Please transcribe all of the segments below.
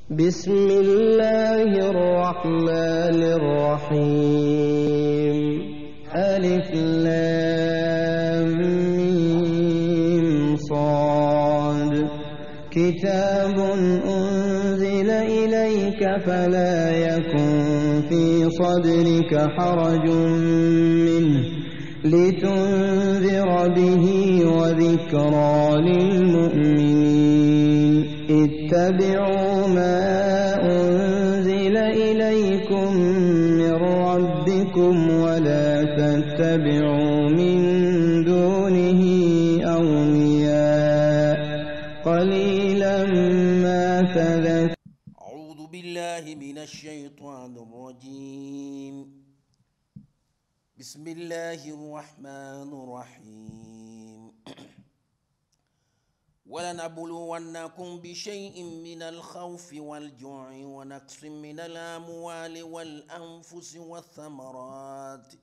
بسم الله الرحمن الرحيم. ألف لام ميم صاد. كتاب أنزل إليك فلا يكن في صدرك حرج منه لتنذر به وذكرى للمؤمنين. اتبعوا ما أنزل إليكم من ربكم ولا تتبعوا من دونه أولياء قليلا ما تذكرون. أعوذ بالله من الشيطان الرجيم. بسم الله الرحمن الرحيم. ولنبلونكم بشيء من الخوف والجوع ونقص من الأموال والأنفس والثمرات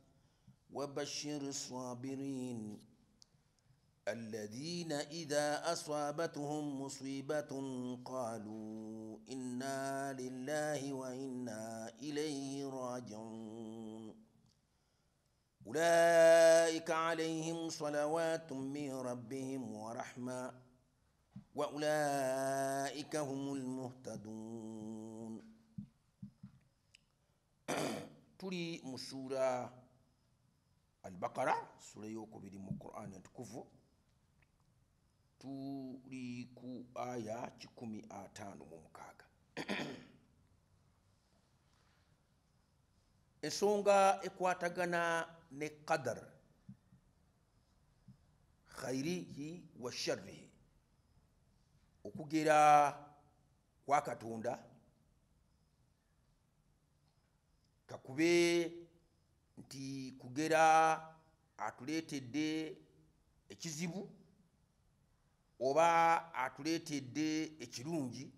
وبشر الصابرين الذين إذا أصابتهم مصيبة قالوا إنا لله وإنا إليه راجعون. أولئك عليهم صلوات من ربهم ورحمة وأولئك هم المهتدون. Tuli mu ssuula Al-Baqara, ssuula ey'okubiri mu Qur'an entukuvu. Tuli ku aya 156. Ensonga ekwatagana ne qadar khairihi wa sharrihi, okugera kwa Katonda kakube nti kugera atuleetedde ekizibu oba atuleetedde ekirungi,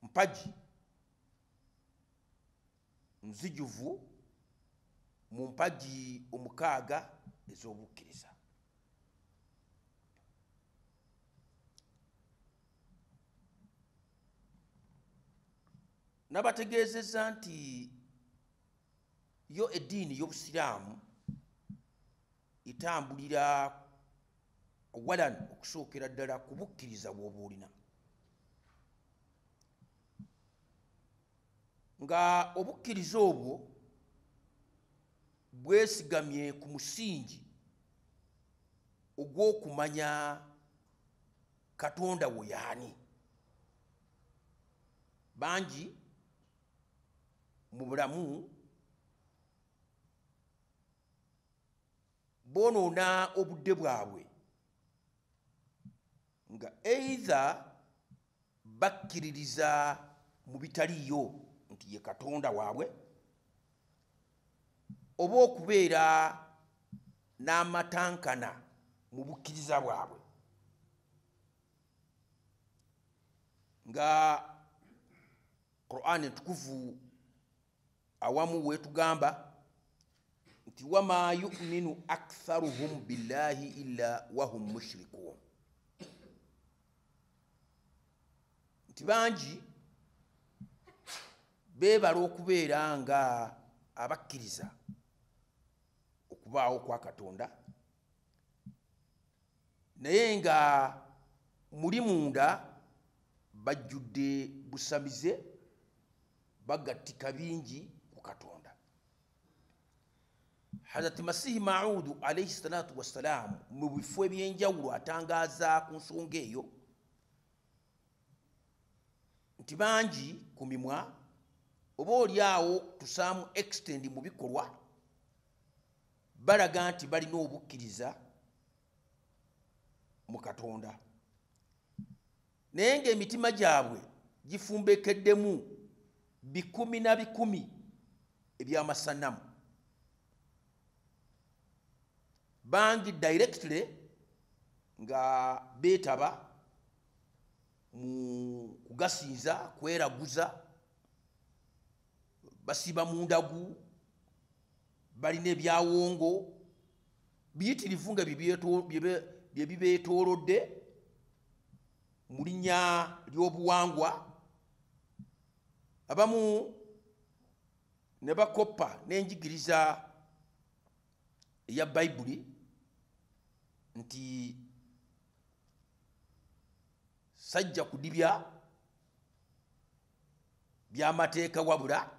mpagi nzijuvu mu mpagi 6 ez'obukkiriza. Nabategeezezza nti yo eddiini y'Obusiraamu etambulira awalan okusookera ddala ku bukkiriza bw'oba olina, nga obukkiriza obwo bwesigamye ku musingi ogw'okumanya Katonda wo y'ani. Bangi mu bulamu boonoona obudde bwabwe nga either bakkiririza mu bitaliiyo nti ye Katonda waabwe, oba okubeera n'amatankana mu bukkiriza bwabwe, nga Qur'an entukuvu awamu weetugamba nti wama yu'minu aktharuhum billahi illa wahum mushrikun, nti bangi beebala okubeera nga abakkiriza okubaawo kwa Katonda, naye nga muli munda bajjudde busamize, bagattika bingi ku Katonda. Hazrat Masihi Maudu alayhi salatu wassalam mu bifo ebyenjawulo atangaaza ku nsonga eyo nti bangi ku mimwa oba oli awo tusaamu extend mu bikolwa balaga nti balina obukkiriza mu Katonda, naye ng'emitima gyabwe gifumbekeddemu bikumi na bikumi ebyamasanamu. Bangi directly nga beetaba mu kugasinza, kweraguza, basiba mu ndagu, balina ebyawongo biyitirivu nga bye bibeetoolodde mu linnya ly'obuwangwa, abamu ne bakoppa n'enjigiriza eya Bayibuli nti sajja kudibya byamateeka wabula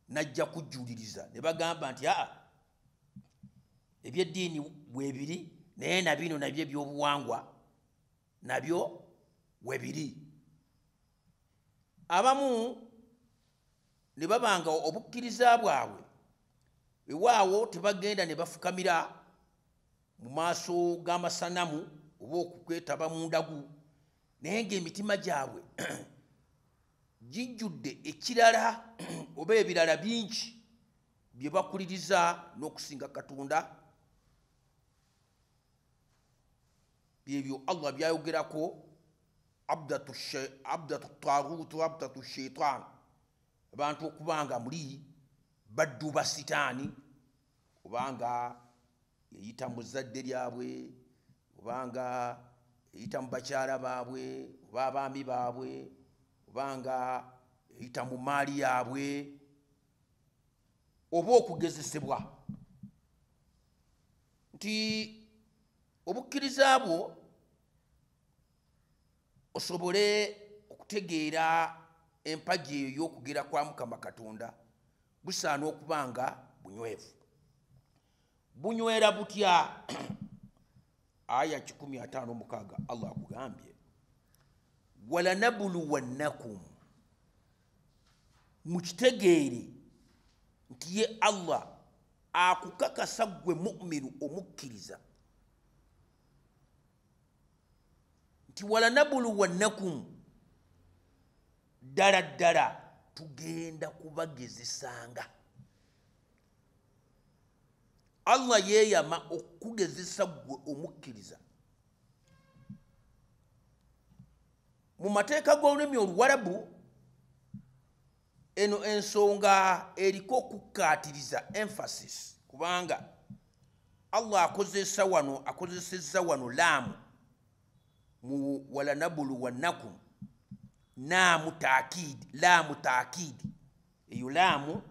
najja kujjuliriza. Ne bagamba nti aa, ebyeddiini bwebiri naye na bino nabyo ebyobuwangwa nabyo webiri. Abamu ne babanga obukkiriza bwabwe ewaawo tebagenda ne bafukamira mu maaso g'amasanamu oba okukwetaba mu ndagu, naye ng'emitima gyabwe gijjudde ekirala oba ebirala bingi bye bakuliriza n'okusinga Katonda. Byebyo Allah byayogerako abdatu tagutu, abdatu shaitan, abantu okubanga muli baddu ba sitaani, obanga yeyita mu zzadde lyabwe, obanga eyita mu bakyala baabwe oba abaami baabwe, obanga eyita mu maali yaabwe, oba okugezesebwa nti obukkiriza bwo osobole okutegeera empagi eyo y'okugera kwa Mukama Katonda busaana okuba nga bunywevu. Bunywera butya? Aya 156 Allah akugambye walanabluwannakum, mukitegeere nti ye Allah akukakasa ggwe mu'minu omukkiriza nti walanabluwannakum, ddala ddala tugenda kubagezesanga. Allah yeeyama okugezesa ggwe omukkiriza. Mu mateeka g'olulimi Oluwarabu eno ensonga eriko okukkaatiriza emphasis, kubanga Allah akozesa wano, akozesezza wano laamu mu walanabluwannakum, naamu taakidi, laamu taakidi, eyo laamu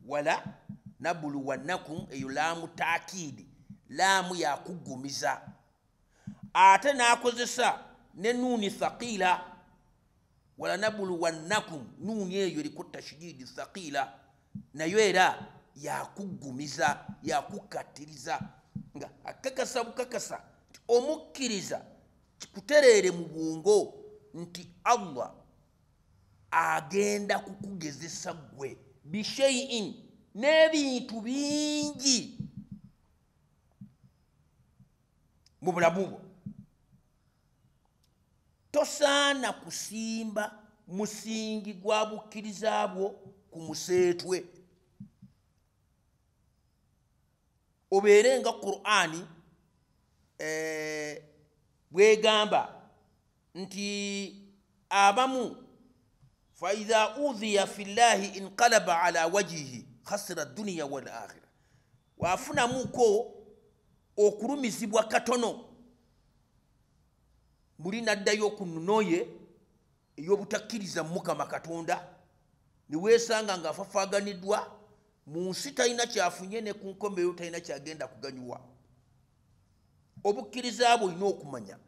wala nabluwannakum, eyo laamu taakidi, laamu yakuggumiza. Ate n'akozesa ne nuuni thaqila, wala nabluwannakum, nuuni eyo eriko tashdiidi thaqila, nayo era yakuggumiza, yakukkatiriza, nga akakasa bukakasa nti omukkiriza kikutereere mu bwongo nti Allah agenda kukugezesa ggwe bishay'in, n'ebintu bingi mu bulamu bwo. Tosaana kusimba musingi gwa bukkiriza bwo ku museetwe, obeere nga Qur'ani bwegamba nti abamu faidha udhiya fillahi inqalaba ala wajihi khasira dunya wal akhira, wafunamuko okulumizibwa katono muli naddayo ku nnono ye ey'obutakkiriza Mukama Katonda, ne weesanga ng'afafaaganiddwa mu nsi, talina kyafunye ne ku nkomerero talina kyagenda kuganyulwa. Obukkiriza bwo olina okumanya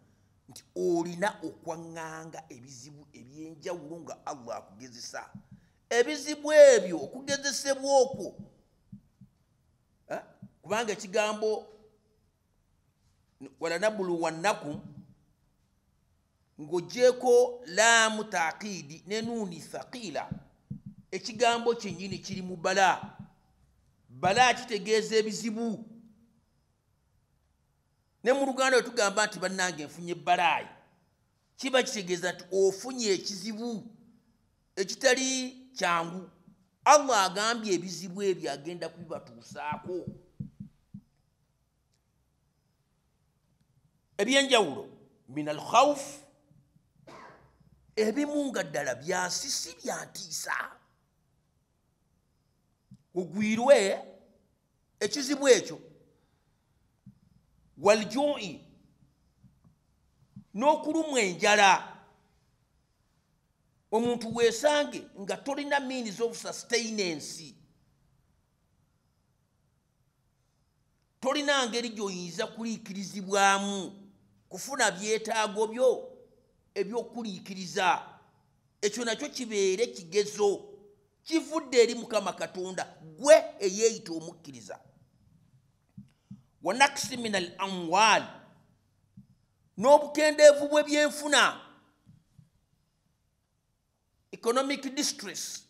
nti olina okwaŋŋanga ebizibu ebyenjawulo nga Allah akugezesa. Ebizibu ebyo okugezesebwa okwo, kubanga ekigambo walanabluwannakum ng'ogyeko laamu taakidi ne nuuni thaqila, ekigambo kyennyini kiri mu bala. Bala kitegeeza ebizibu. Ne mu Luganda tugamba nti bannange nfunye balaayi, kiba kitegeeza nti ofunye ekizibu ekitali kyangu. Allah agambye ebizibu ebyo agenda kubibatuusaako ebyenjawulo, min al khawf, ebimu nga ddala byansisi byantiisa, ogwirwe ekizibu ekyo, waljui, n'okulumwa enjala. Omuntu weesange nga tolina means of sustenance, tolina ngeri gy'oyinza kuliikirizibwamu kufuna byetaago byo ebyokuliikiriza, ekyo nakyo kibeere kigezo kivudde eri Mukama Katonda gwe eyeeyita omukkiriza. Wa naqsi min al amwal, n'obukendeevu bw'ebyenfuna, economic distress,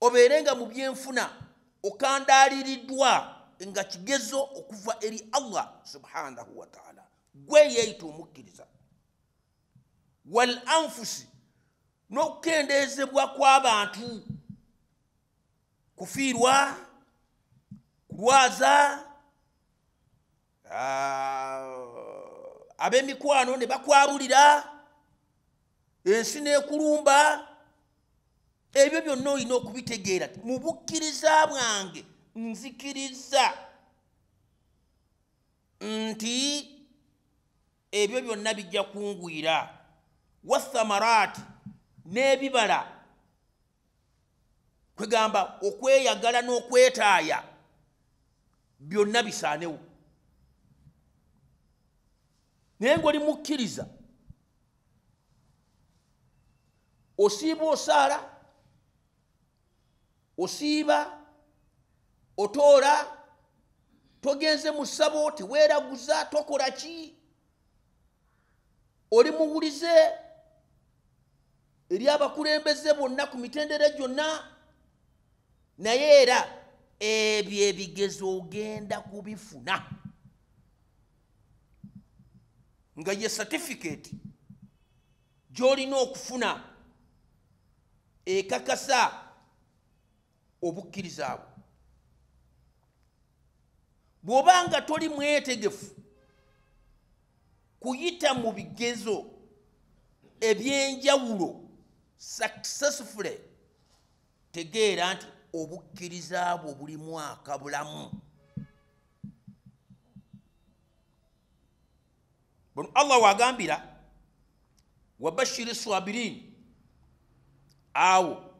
obeere nga mu byenfuna okandaaliriddwa nga kigezo okuva eri Allah subhanahu wa ta'ala gwe yeeyita omukkiriza. Wal anfusi, n'okukendeezebwa kw'abantu, kufiirwa, kulwaza, ab'emikwano ne bakwabulira, ensi n'ekulumba, ebyo byonna olina okubitegeera. Mu bukkiriza bwange nzikiriza nti ebyo byonna bijja kungwira. Wathamaraati, n'ebibala, kwegamba okweyagala n'okwetaaya byonna bisaanewo. Naye ng'oli mukkiriza, osiiba osaala, osiiba otoola, togenze mu ssabo, teweeraguza, tokola ki, oli muwulize eri abakulembeze bonna ku mitendera gyonna, naye era ebyo ebigezo ogenda kubifuna nga ye certificate gy'olina okufuna ekakasa obukkiriza bwo. Bw'obanga toli mwetegefu kuyita mu bigezo ebyenjawulo successfully, tegeera nti obukkiriza bwo bulimu akabulamu. Bono Allah wagambira wabashiri sabirin, awo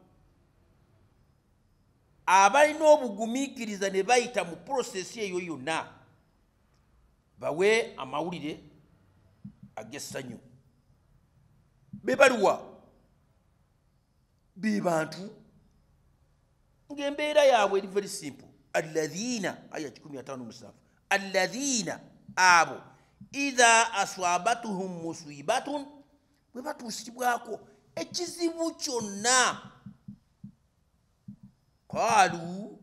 abalina obugumiikiriza ne bayita mu process eyo yonna bawe amawulire ag'essanyu. Be baluwa be bantu ng'embeera yaabwe eri very simple. Alladhina, aya 157, alladhina, abo idha aswabatuhum musibatun, bwe batuusibwako ekizibu kyonna, qaalu,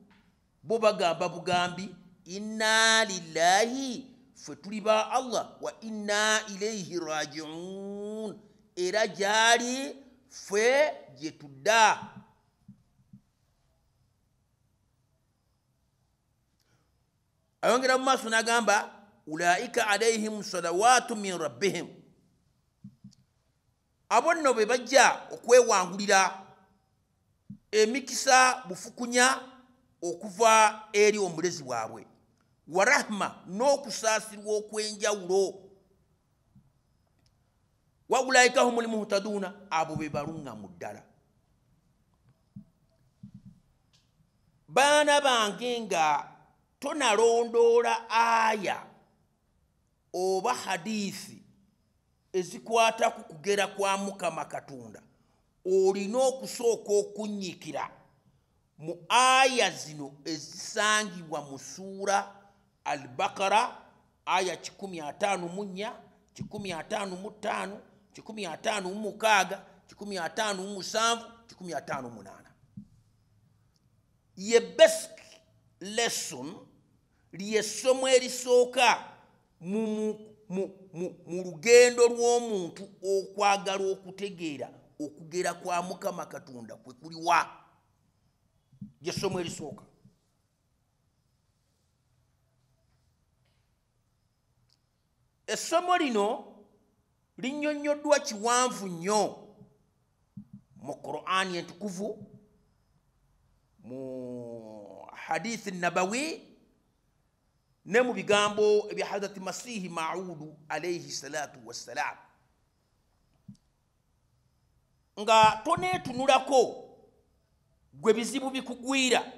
bo bagamba bugambi, inna lillahi, ffe tuli ba Allah, wa inna ilayhi rajiun, era gyali ffe gye tudda. Ayongera mu maaso n'agamba ulaika alayhim salawatu min rabbihim, abo nno be bajja okwewangulira emikisa bufukunya okuva eri omulezi waabwe, wa rahma, n'okusaasirwa okw'enjawulo. Wa ulaika humul muhtaduna, abo be baluŋŋamu ddala. Baana bange, nga tonalondoola aya oba hadithi ezikwata ku kugera kwa Mukama Katonda, olina okusooka okunnyikira mu aya zino ezisangibwa mu suura Al-Baqara aya 154, 155, 156, 157, 158. Ye basic lesson, lyessomo erisooka mu lugendo lw'omuntu okwagala okutegeera okugera kwa Mukama Katonda kwe kuliwa. Lyessomo erisooka. Essomo lino linnyonnyoddwa kiwanvu nnyo mu Qur'ani entukuvu, mu hadithi nabawi, ne mu bigambo ebya Hazrati Masihi Maudu alayhi salatu wassalam. nga toneetunulako gwe bizibu bikugwira,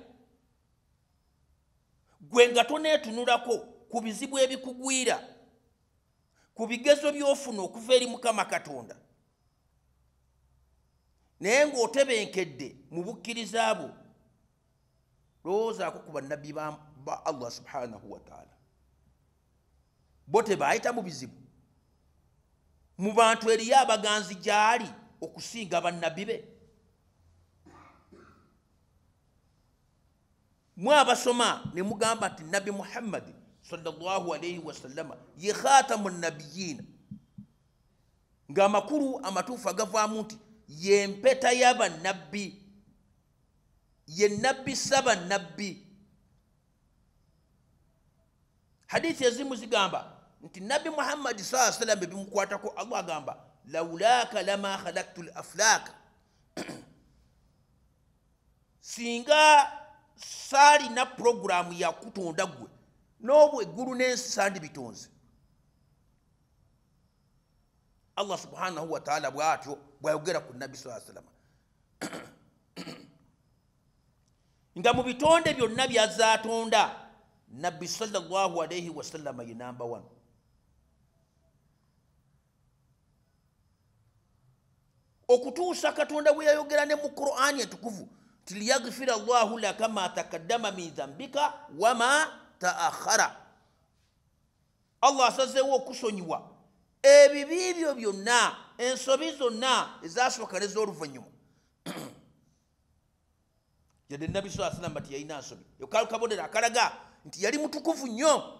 gwe nga toneetunulako ku bizibu ebikugwira, ku bigezo by'ofuna okuva eri Mukama Katonda, naye ng'otebenkedde mu bukkiriza bwo, lowoozaako ku bannabbi ba Allah subhanahu wa ta'ala. Bo tebaayita mu bizibu. Mu bantu eriyo abaganzi gy'ali okusinga bannabbi be. Mwe abasoma ne mugamba nti Nabbi Muhammad sallallahu alayhi wasallama ye khatamu nabiyina, ng'amakulu amatuufu agavaamu nti ye mpeta y'abannabbi, ye nabbi ssabannabbi. Hadithi ezimu zigamba nti Nabbi Muhammad sallallahu alayhi wasallam ebimukwatako Allah agamba laulaka lama khalaqtu al-aflak, singa saalina puroguramu ya kutonda ggwe n'obwo eggulu n'ensi sandibitonze. Allah subhanahu wa ta'ala bw'atyo bw'ayogera ku Nabbi sallallahu alayhi wasallam nga mu bitonde byonna by'azaatonda Nabbi sallallahu alayhi wasallam ye namba 1. Okutuusa Katonda bwe yayogera ne mu Qur'ani entukuvu nti liyaghfira Allahu laka ma taqaddama min dhanbika wama ta'akhkhara, Allah asazeewo okusonyiwa ebibi byo byonna, ensobi zonna ezasooka n'ez'oluvannyuma. Yadde Nabbi sallallahu alayhi wasallam tiyalina nsobi, kabonero akalaga nti yali mutukuvu nnyo.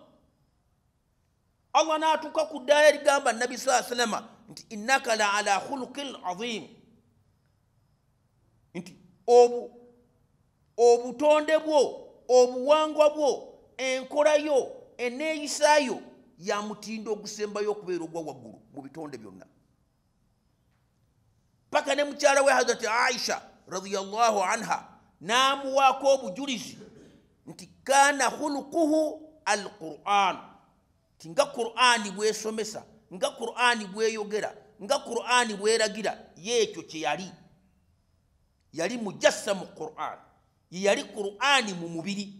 Allah n'atuuka ku ddaala erigamba Nabbi sallallahu alayhi wasallam nti innaka la ala khuluqin azim, nti obutonde bwo, obuwangwa bwo, enkola yo, enneeyisa yo ya mutindo ogusembayo okubeera ogwa waggulu mu bitonde byonna. Paka ne mukyala we Hazrati Aisha radiyallahu anha n'amuwaako obujulizi nti kana khuluquhu al-Qur'an, nti nga Qur'ani bw'esomesa, nga Qur'ani bw'eyogera, nga Qur'ani bw'eragira, ye ekyo kye yali. Yali mujassamu Qur'an, ye yali Qur'ani mu mubiri.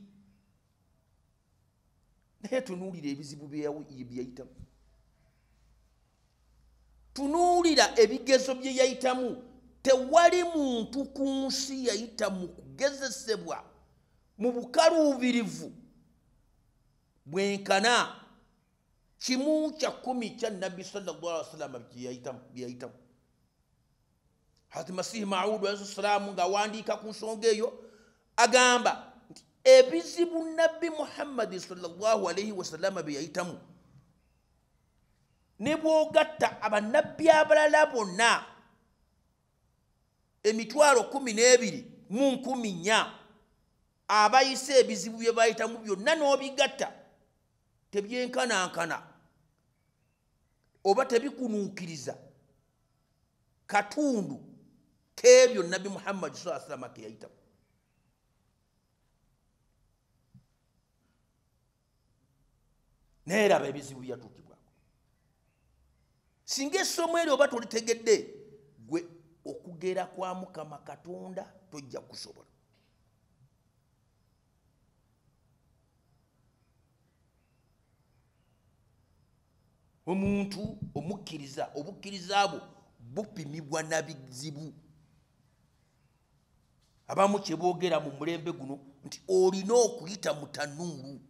Naye tunuulira ebizibu bye yayitamu, tunuulira ebigezo bye yayitamu. Tewali muntu ku nsi yayita mu kugezesebwa mu bukaluubirivu bwenkana 1/10 kya Nabbi sallallahu alaihi wasallam bye yayitamu. Hazrat Masihi Maud alayhi salamu ng'awandiika ku nsonga eyo agamba nti ebizibu Nabbi Muhammad sallallahu alaihi wasallam bye yayitamu ne bw'ogatta abannabbi abalala bonna 12,400 abayise ebizibu bye bayitamu byonna n'obigatta tebyenkanankana oba tebikunuukiriza katundu k'ebyo Nabbi Muhammad sallallahu alaihi wasallam ke yayitamu. Naye raba ebizibu byatuukibwako. Singa essomo eryo oba tolitegedde, gwe okugera kwa Mukama Katonda tojja kusobola. Omuntu omukkiriza, obukkiriza bwo bupimibwa na bizibu. Abamu kye boogera mu mulembe guno nti olina okuyita mu tanuulu,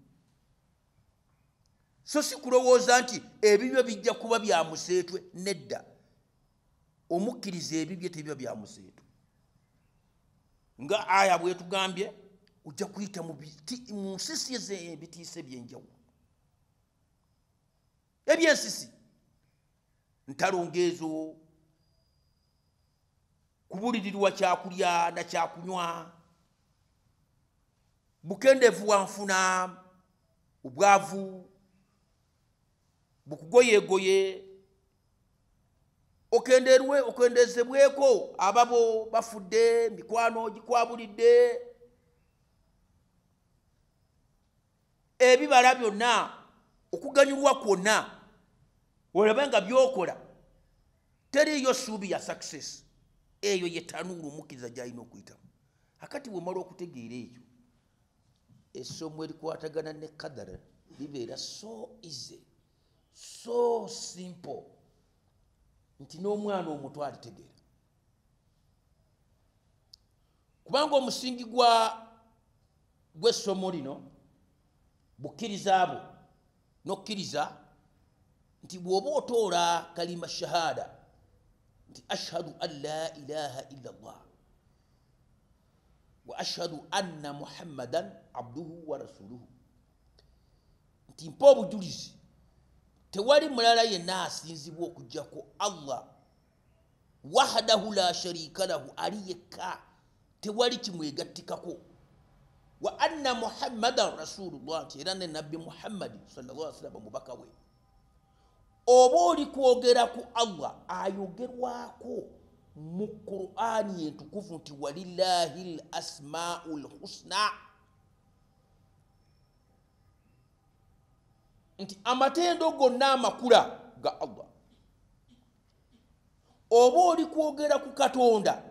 so si kulowooza nti ebibyo bijja kuba bya museetwe. Nedda, omukkiriza ebibye tebiba bya museetwe. Nga aya bwetugambye, ojja kuyita mu nsisi ez'ebitiisa eby'enjawulo, eby'ensisi, ntalo ng'ezo, kubulirirwa kyakulya na kyakunywa, bukendeevu bwa nfuna, obwavu bukugoyegoye, okendezebweko ababo bafudde, mikwano gikwabulidde, ebibala byonna, okuganyulwa kwonna olaba nga by'okola teriiyo ssuubi ya success. Eyo ye tanuulu omukkiriza gy'alina okuyitamu. Akati bw'omala okutegeera ekyo, essomo erikwatagana ne kadara libeera so easy, so simple, nti n'omwana omuto alitegeera. Kubanga omusingi gw'essomo lino bukkiriza bwo n'okkiriza nti bw'oba otoola kalima shahada nti ashhadu an la ilaha illa Allah wa ashhadu anna Muhammadan abduhu wa rasuluhu, nti mpa obujulizi tewali mulala yenna asinzibwa okuggyako Allah wahdahu la sharika lahu, ali yekka tewali kimwegattikako, wa anna Muhammadan rasulullah, nti era ne Nabbi Muhammadi sallallahu alaihi wasallam mubaka we. Oba oli kwogera ku Allah ayogerwako mu Qur'ani entukuvu nti walillahi l asmaul husna, nti amatendo gonna amakula ga Allah. Oba oli kwogera ku Katonda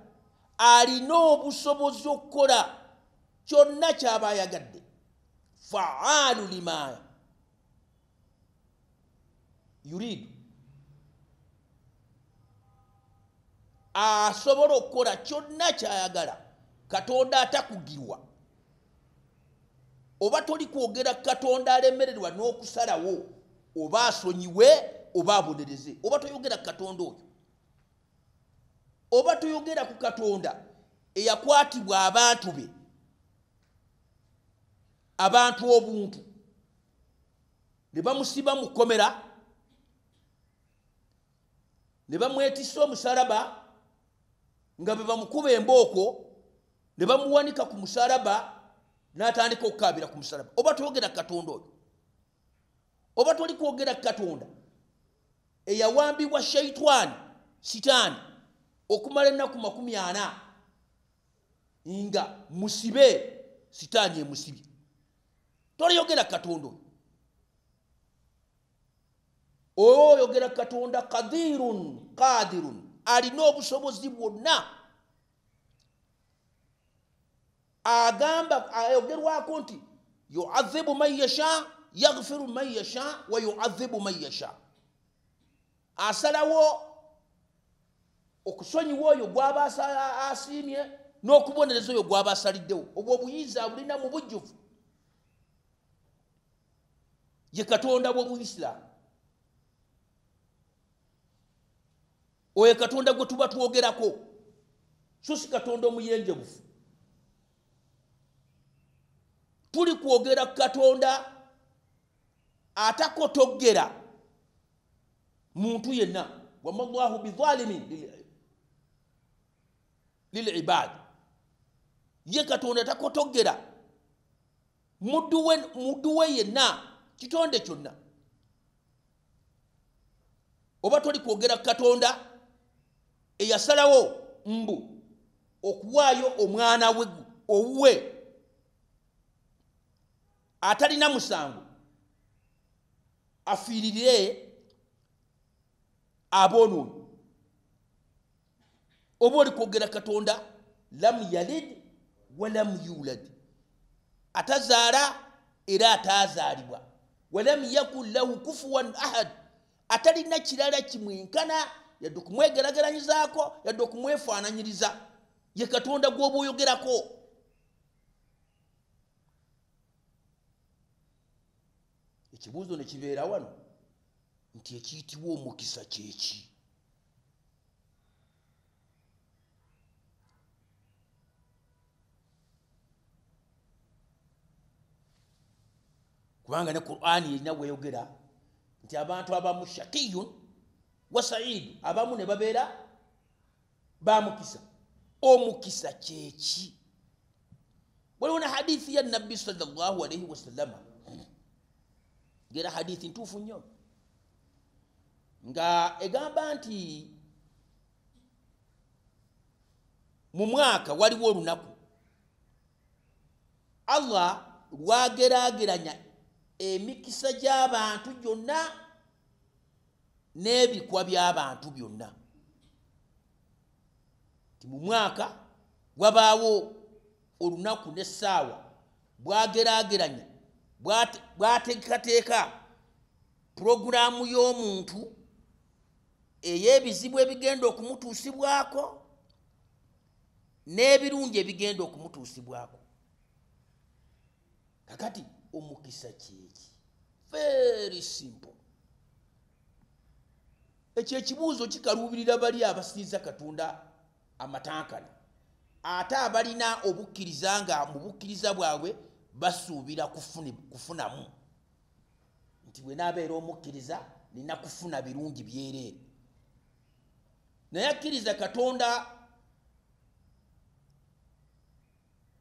alina obusobozi okukola kyonna ky'aba ayagadde, fa'alu lima yuridu, asobola okukola kyonna ky'ayagala. Katonda atakugirwa. Oba toli kwogera Katonda alemererwa n'okusalawo oba asonyiwe oba abonereze, oba toyogera Katonda oyo. Oba toyogera ku Katonda eyakwatibwa abantu be, abantu obuntu, ne bamusiba mu kkomera, ne bamwetissa omusalaba nga be bamukuba embooko, ne bamuwanika ku musalaba n'atandika okukaabira ku musalaba. Oba toyogera Katonda oyo. Oba toli kwogera Katonda eyawambibwa shaitwani, sitaani, okumala ennaku 40 nga musibe, sitaani emusibye. Toliyogera Katonda oyo. Oyo oyogera Katonda qadirun qadirun, alina obusobozi bwonna. Agamba ayogerwako nti yu'adhibu man yasha, yaghfiru man yasha, wa yu'adhibu man yasha. Asalawo okusonyiwa oyo gw'aba asiimye n'okubonereza oyo gw'aba asaliddewo. Obwo obuyinza abulina mu bujjuvu. Ye Katonda w'Obuisiraamu. Oyo Katonda gwe tuba twogerako, so si Katonda omuyenjebufu. Tuli kwogera Katonda atakotogera muntu yenna. Wama Allahu bidhalimin lil ibad. Ye Katonda takotogera muddu we yenna, kitonde kyonna. Oba toli kwogera Katonda eyasalawo mbu okuwaayo omwana we owuwe atalina musango afiirire aboonoonyi. Oba oli kwogera Katonda lam yalid wa lam yulad, atazaala era atazaalibwa, wa lam yakun lahu kufuwan ahad, atalina kirala kimwenkana yadde okumwegerageranyizaako yadde okumwefaananyiriza. Ye Katonda gw'oba oyogerako. Ekibuuzo ne kibeera wano nti ekiyitibwa omukisa kyeki? Kubanga ne Qur'ani erina bweyogera nti abantu abamu shakiyun wa sa'idu, abamu ne babeera bamukisa. Omukisa kyeki? Waliwo ne hadithi ya Nabbi sallallahu alaihi wasallama, ngera hadithi ntuufu nnyo, nga egamba nti mu mwaka waliwo olunaku Allah lwageraageranya emikisa gy'abantu gyonna n'ebikwa by'abantu byonna. Nti mu mwaka wabaawo olunaku n'essaawa bwageraageranya bwateekateeka pulogulaamu y'omuntu ey'ebizibu ebigenda okumutuusibwako n'ebirungi ebigenda okumutuusibwako. Kakati omukisa kyeki? Very simple. Ekyo ekibuuzo kikaluubirira bali abasinza Katonda amatankana, ate abalina obukkiriza nga mu bukkiriza bwabwe basuubira kufunamu nti bwe naabeera omukkiriza nina kufuna birungi byereere. Naye akkiriza Katonda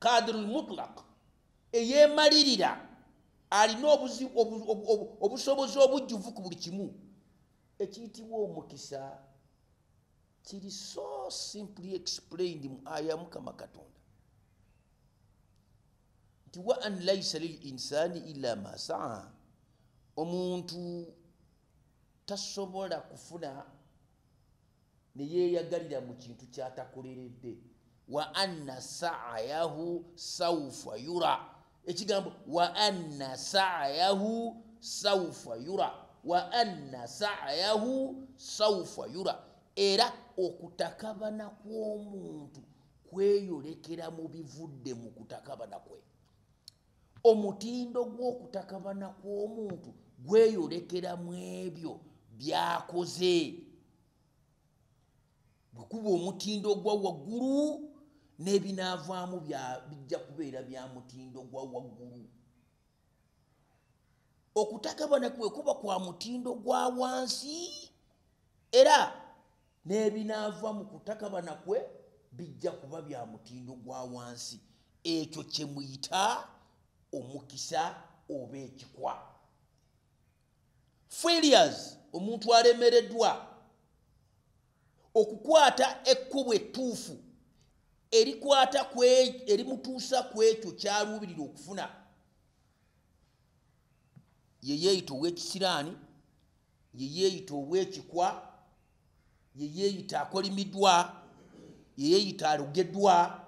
Qadirul Mutlaq eyeemalirira, alina obusobozi obujjuvu ku buli kimu. Ekiyitibwa omukisa kiri so simply explained mu aya Mukama Katonda nti wa an laisa lil insani illa ma saa, omuntu tasobola kufuna ne yeeyagalira mu kintu ky'atakoleredde. Wa anna sa'yahu sawfa yura, ekigambo wa anna sa'yahu sawfa yura, wa anna sa'yahu sawfa yura. Era okutakabana kw'omuntu kweyolekera mu bivudde mu kutakabana kwe. Omutindo gw'okutakabana kw'omuntu gweyolekera mu ebyo by'akoze. Bwe kuba omutindo gwa waggulu n'ebinaavaamu bijja kubeera bya mutindo gwa waggulu. Okutakabana kwe kuba kwa mutindo gwa wansi, era n'ebinaava mu kutakabana kwe bijja kuba bya mutindo gwa wansi. Ekyo kye muyita omukisa oba ekikwa. Failures, omuntu alemereddwa okukwata ekkubo ettuufu erikwata erimutuusa ku ekyo ky'aluubirira okufuna. Ye yeeyita ow'ekisiraani, ye yeeyita ow'ekikwa, ye yeeyita akolimiddwa, ye yeeyita alogeddwa,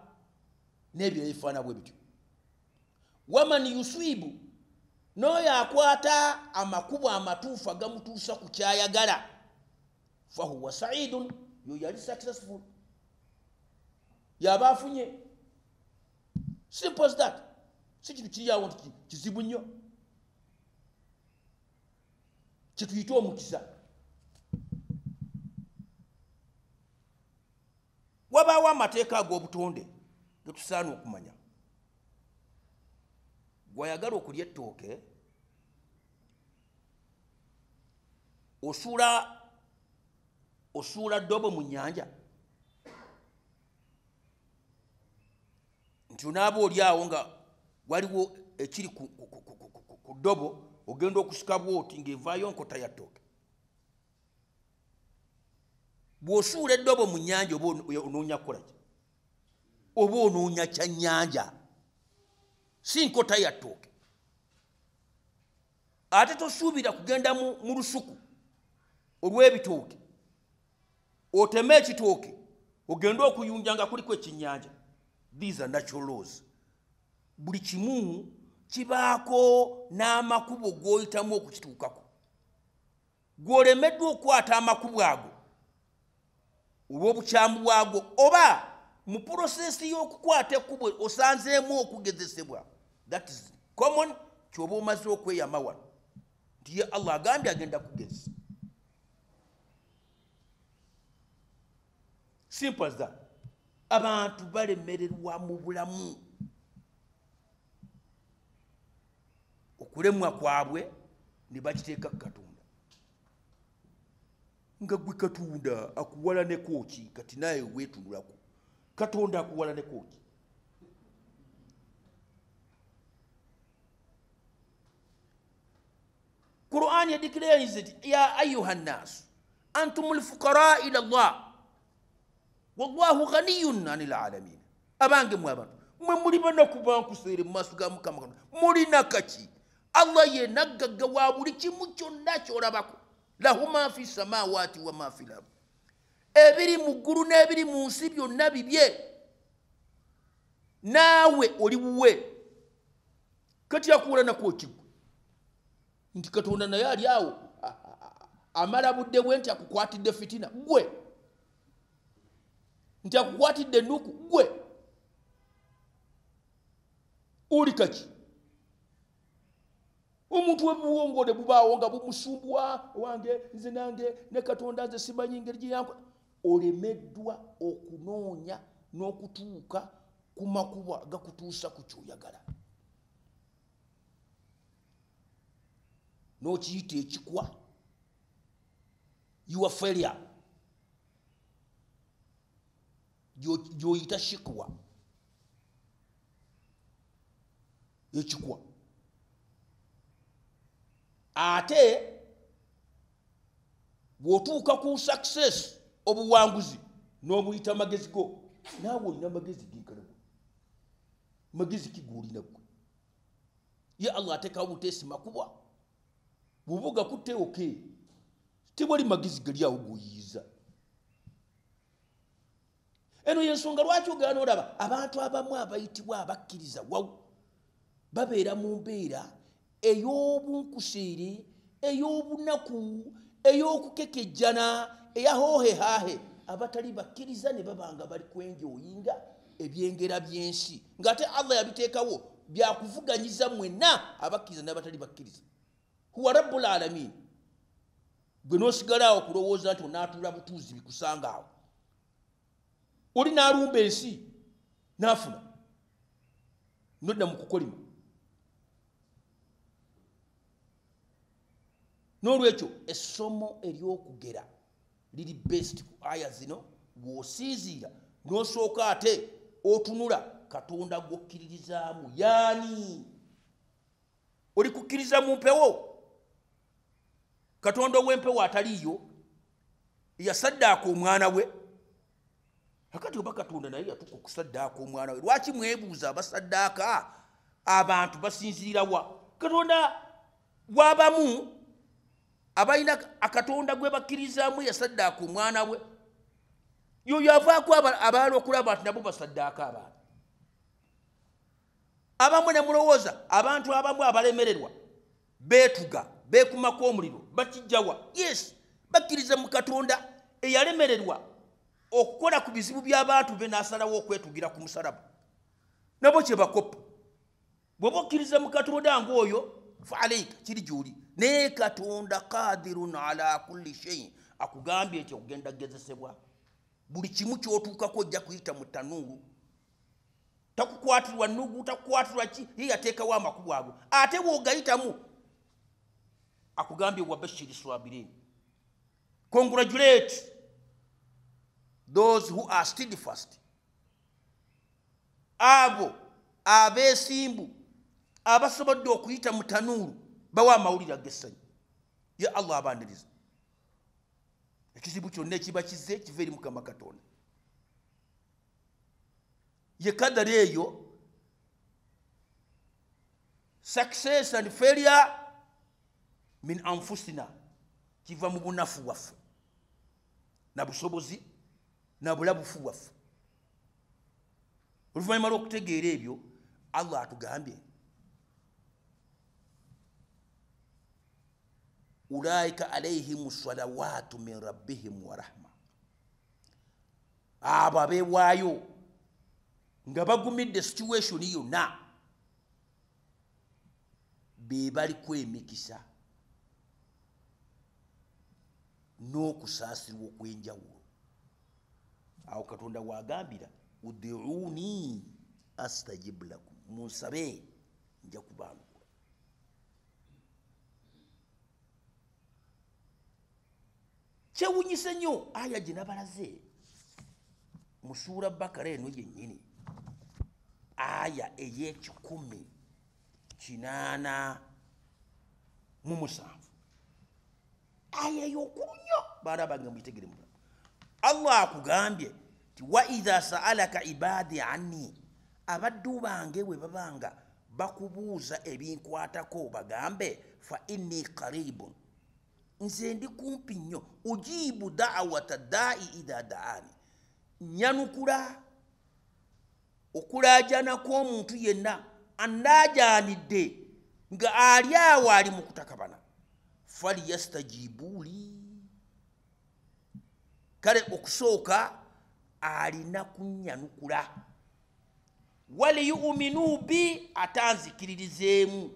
n'ebyo ebifaanana bwe bityo. Waman yusiibu, n'oyo akwata amakubo amatuufu agamutuusa ku ky'ayagala, fahuwa saidun, yo yali successful, yaba afunye. Simple as that. Si kintu kiri awo nti kizibu nnyo kyetuyita omukisa. Wabaawo amateeka ag'obutonde ge tusaana okumanya. Gw'ayagala okulya ettooke, osuula ddobo mu nnyanja nti onaaba oli awo nga waliwo ekiri ku ddobo, ogenda okusika bw'oti ng'evaayo nkota ya ttooke. Bw'osuula eddobo mu nnyanja oba onoonya kukola ki? Oba onoonya kyannyanja, si nkota ya ttooke. Ate tosuubira kugenda mu lusuku olw'ebitooke oteme ekitooke ogende okuyunja nga kuliko ekyennyanja. These are natural laws. Buli kimu kibaako n'amakubo g'oyitamu okukituukako. Gw'olemeddwa okukwata amakubo ago olw'obukyamu bwago, oba mu purosesi y'okukwata ekkubo osanzeemu okugezesebwa. That is common. Ky'oba omaze okweyama wano nti ye Allah agambye agenda kugezesa. Simple as that. Abantu balemererwa mu bulamu, okulemwa kwabwe ne bakiteeka ku Katonda. Nga gwe Katonda akuwala ne kooki, kati naye weetunulako. Katonda akuwala ne kooki. Qur'an declares it, ya ayyuha nnas antumul fuqara ila Allah wallahu ghaniyun anil alamin. Abange mwe abantu, mwe muli banaku bankuseere mu maaso ga Mukama Katonda, mulina kaki? Allah ye naggagga wa buli kimu kyonna ky'olabako. Lahu ma fi samawati wa ma fil ard. Ebiri mu ggulu n'ebiri mu nsi byonna bibye, naawe oli wuwe. Kati akuwula nako kigwe nti Katonda naye ali awo amala budde bwe nti akukwatidde fitina gwe, nti akukwatidde ennuku gwe, oli kaki? Omuntu webuwongo ne bubaawo nga bumusumbuwa, wange nze nange ne Katonda nze simanyi ngeri gye yankola. Olemeddwa okunoonya n'okutuuka ku makubo agakutuusa ku ky'oyagala, n'okiyita ekikwa, your failure gy'oyita shikwa, ekikwa. Ate bw'otuuka ku success, obuwanguzi, n'obuyita magezi go. Naawe olina magezi genkana gwe, magezi ki g'olina gwe? Ye Allah ateekawo buteesi makuba, bw'oba ogakutte oke, tewali magezi gali awo g'oyiyiza. Eno y'ensonga lwaki ogaana olaba abantu abamu abayitibwa abakkiriza wawu babeera mu mbeera ey'obunkuseere, ey'obunaku, ey'okukekejjana, eyahoohehaahe. Abatali bakkiriza ne baba nga bali kwenjoyinga ebyengera by'ensi, ng'ate Allah yabiteekawo byakuvuganyiza mwenna abakkiriza n'abatali bakkiriza. Huwa rabbul alamin. Gwe n'osigala awo kulowooza nti onaatuula butuuzi bikusanga awo. Oli n'alumba ensi n'afuna, nodda mu kukolima. N'olwekyo essomo ery'okugera liri best ku aya zino. Bw'osinziira n'osooka ate otunula Katonda gw'okkiririzaamu yaani. Oli kukkiriza mu mpewo? Katonda ow'empewo ataliiyo yasaddaaka omwana we. Akati oba Katonda naye yatuuka okusaddaaka omwana we, lwaki mwebuuza abasaddaaka abantu basinziira wa? Katonda wabamu abalina akatonda gwe bakkirizaamu yasaddaaka omwana we, yoyo avaako abalala okulaba nti nabo basaddaaka abantu. Abamu ne mulowooza abantu abamu abalemererwa beetuga, beekumako omuliro, bakijjawa. Yes, bakkiriza mu Katonda eyalemererwa okukola ku bizibu by'abantu be n'asalawo okwetugira ku musalaba. Nabo kye bakoppa. Bw'oba okkiriza mu Katonda ng'oyo, fa alaika, kiri gy'oli. Naye Katonda qadirun ala kulli shay, akugambye nti okugenda kugezesebwa. Buli kimu ky'otuukako ojja kuyita mu tanuulu. Takukwatirwa nnugu, takukwatirwa ki, ye yateekawo amakubo ago. Ate bw'ogayitamu akugambye wabashiri swabirin, congratulate those who are steadfast, abo abeesimbu abasobodde okuyita mu tanuulu, bawa amawulire ag'essanyu. Ye Allah abaniriza. Ekizibu kyonna ekiba kizze kiva eri Mukama Katonda. Ye kadari eyo, success and failure min anfusina, kiva mu bunafu bwaffe na busobozi na bulabufu bwaffe. Oluvannyuma lw'okutegeera ebyo, Allah atugambye ulaika alayhim salawatu min rabbihim wa rahma. Abo abeewaayo nga bagumidde situation yonna be baliko emikisa n'okusaasirwa okw'enjawulo. Awo Katonda wagambira ud'uuni astajib lakum, munsabe nja kubaanukula. Kyewuunyisa nnyo aya gye nabalaze mu Suura Bakara eno yennyini, aya ey'e187, aya ey'okulu nnyo, baana bange mugitegere mulamu. Allah akugambye nti wa idha sa'alaka ibadi anni, abaddu bange bwe babanga bakubuuza ebinkwatako bagambe fa inni qaribun, Nze ndi kumpi nnyo. Ujibu da'wata da'i idha da'ani, nyanukula okulaajana kw'omuntu yenna andaajaanidde nga ali awo ali mu kutakabana. Faliyastajibuli, kale okusooka alina kunyanukula. Waliyuminu bi, atanzikiririzeemu.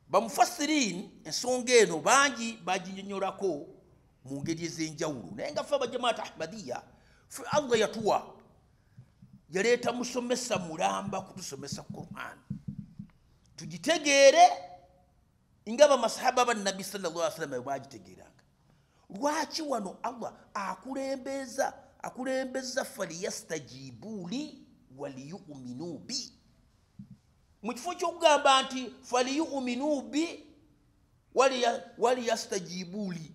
Bamufassirin ensonga eno bangi baginyonyolako mu ngeri ez'enjawulo, naye nga ffe abajamaat Ahmadiyya, ffe Allah yatuwa, yaleeta musomesa mulamba kutusomesa Quran tugitegeere nga bamasahaba ba Nabbi sallallahu alaihi wasallam bagitegeeranga. Lwaki wano Allah akulembeza faliyastajibuli waliyuminu bi, mu kifo ky'okugamba nti faliyuminu bi waliyastajibuli,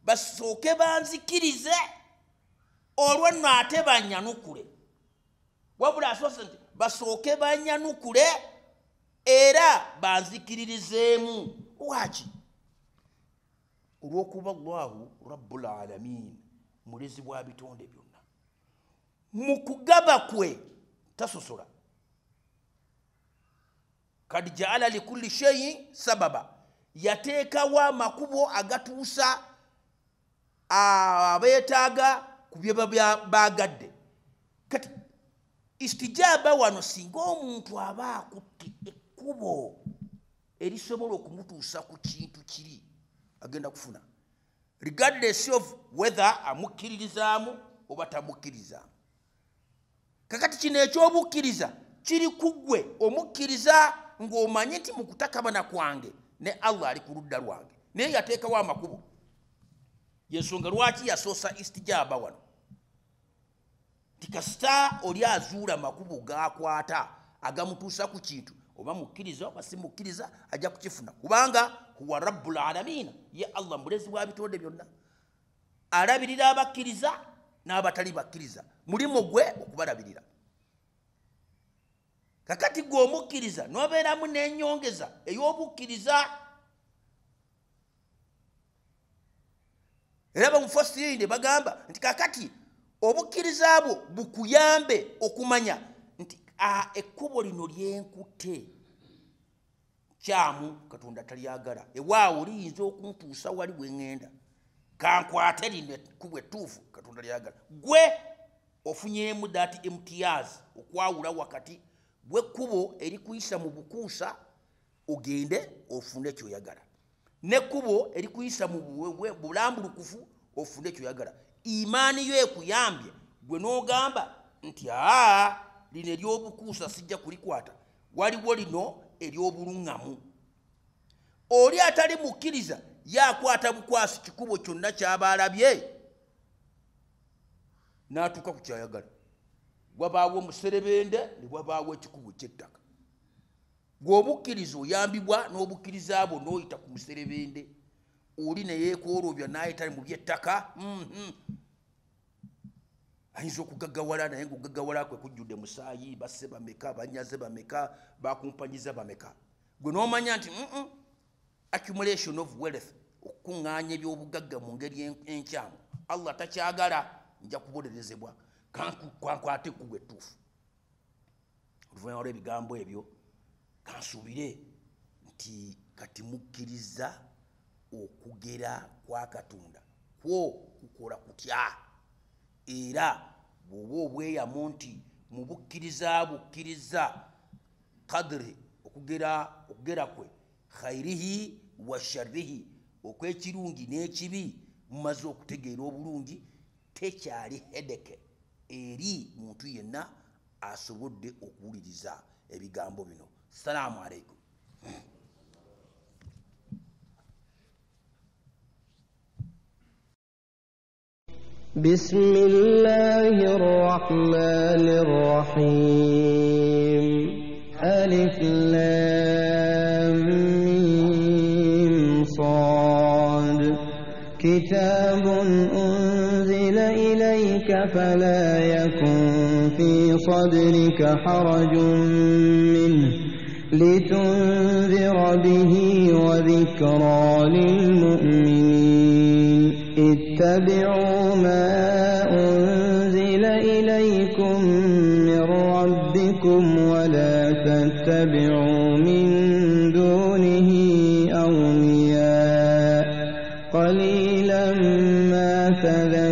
basooke banzikirize olwo nno ate banyanukule. Wabula asoose nti basooke banyanukule era banzikiririzeemu. Lwaki? Olw'okuba Allahu Rabbul Alamin, mulezi wa bitonde byonna, mu kugaba kwe tasosola. Kad jaala likulli shay'in sababa, yateekawo amakubo agatuusa abeetaaga ku bye baagadde. Kati istijaba wano singa omuntu aba akutte ekkubo erisobola okumutuusa ku kintu kiri agenda kufuna, regardless of whether amukkiririzaamu oba tamukkirizaamu. Kakati kino ekyobukkiriza kiri ku ggwe omukkiriza ng'omanye nti mu kutakabana kwange ne Allah ali ku ludda lwange, naye yateekawo amakubo. Yensonga lwaki yasoosa istijaba wano, nti kasita oli azuula amakubo g'akwata agamutuusa ku kintu, oba mukkiriza oba si mukkiriza ajja kukifuna, kubanga huwa Rabbul Alamin, ye Allah mulezi wa bitonde byonna, alabirira abakkiriza n'abatali bakkiriza, mulimu gwe okubalabirira. Kakati gwe omukkiriza n'obeeramu n'ennyongeza ey'obukkiriza. Era bamufassirinde bagamba nti kakati obukkiriza bwo bukuyambe okumanya nti ekkubo lino lyenkutte kyamu, Katonda talyagala, ewaawo liyinza okuntuusa wali we ŋŋenda, kankwate lino ekkubo ettuufu Katonda lyagala. Gwe ofunyeemu that imtiyaz, okwawula wakati bw'ekkubo erikuyisa mu bukuusa ogende ofune kyoyagala, n'ekkubo erikuyisa mu bulambulukufu ofune kyoyagala. Imaani yo ekuyambye gwe n'ogamba nti lino ery'obukuusa sijja kulikwata, waliwo lino ery'obuluŋŋamu. Oli atali mukkiriza yakwata bukwasi kikubo kyonna ky'aba alabye n'atuuka ku kyayagala. Wabaawo omuserebende ne wabaawo ekikubo ky'ettaka. Gwe obukkiriza oyambibwa n'obukkiriza bwo n'oyita ku muserebende, oli ne yeekoolobya n'ayita mu by'ettaka. Ayinza okugaggawala naye ng'okugaggawala kwe kujjudde musaayi, basse bameka, banyaze bameka, bakumpanyiza bameka. Gwe n'omanya nti accumulation of wealth, okukuŋŋaanya eby'obugagga mu ngeri enkyamu, Allah takyagala, nja kubonerezebwa, kankwate ekkubo ettuufu. Oluvannyuma lw'ebigambo ebyo kansuubire nti kati mukkiriza okugera kwa Katonda kwo kukola kutya, era bw'oba obweyamu nti mu bukkiriza bukkiriza kadri, okugera kwe khairihi wa sharrihi, okw'ekirungi n'ekibi, mumaze okutegeera obulungi, tekyali hedeke eri muntu yenna asobodde okuwuliriza ebigambo bino. Salaamu aleikum. بسم الله الرحمن الرحيم. ألف لام ميم صاد. كتاب أنزل إليك فلا يكن في صدرك حرج منه لتنذر به وذكرى للمؤمنين. اتبعوا ما أنزل إليكم من ربكم ولا تتبعوا من دونه أولياء قليلا ما تذكرون.